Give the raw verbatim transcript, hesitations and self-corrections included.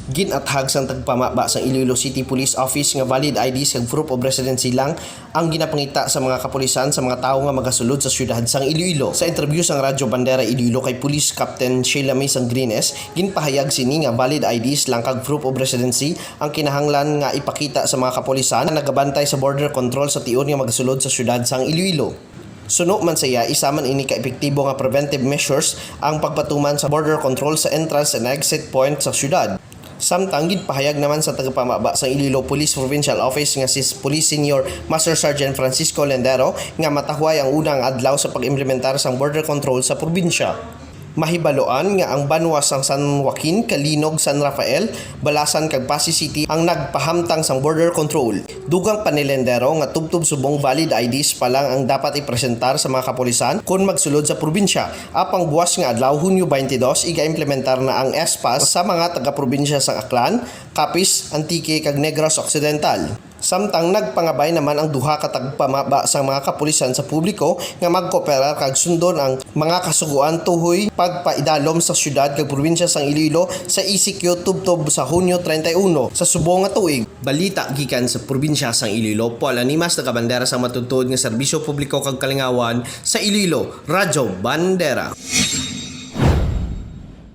Ginathag sang tagpamaba sang Iloilo City Police Office nga valid I Ds kag proof of residency lang ang ginapangita sa mga kapulisan sa mga tawo nga magasulod sa siyudad sang Iloilo. Sa interview sang Radyo Bandera Iloilo kay Police Captain Sheila May Sangrines, ginpahayag sini nga valid I Ds lang kag proof of residency ang kinahanglan nga ipakita sa mga kapulisan nga nagabantay sa border control sa tion nga magasulod sa siyudad sang Iloilo. Suno man sa iya, isa man ini ka epektibo nga preventive measures ang pagpatuman sa border control sa entrance and exit point sa siyudad. Samtang ginpahayag naman sa tagapamaba sa Iloilo Police Provincial Office nga si Police Senior Master Sergeant Francisco Lendero nga matahuay ang unang adlaw sa pag-implementar sang border control sa probinsya. Mahibaloan nga ang banwa sang San Joaquin, Calinog, San Rafael, Balasan kag Passi City ang nagpahamtang sang border control. Dugang pa ni Lendero nga tubtob subong valid I Ds pa lang ang dapat ipresentar sa mga kapulisan kon magsulod sa probinsya. Apang buwas nga adlaw, Hunyo twenty-two, iga-implementar na ang S pass sa mga taga-probinsya sang Aklan, Capiz, Antique, kag Negros Occidental. Samtang nagpangabay naman ang duha ka tagpamaba sang mga kapulisan sa publiko nga magkooperar kag sundon ang mga kasugoan tuhoy pagpaidalom sa siyudad kag probinsya sang Iloilo sa E C Q tubtob sa Hunyo treinta y uno sa subong nga tuig. Balita gikan sa probinsya sang Iloilo, Paul Animas, nagabandera sa Matutuod nga Serbisyo Publiko kag Kalingawan sa Iloilo, Radyo Bandera.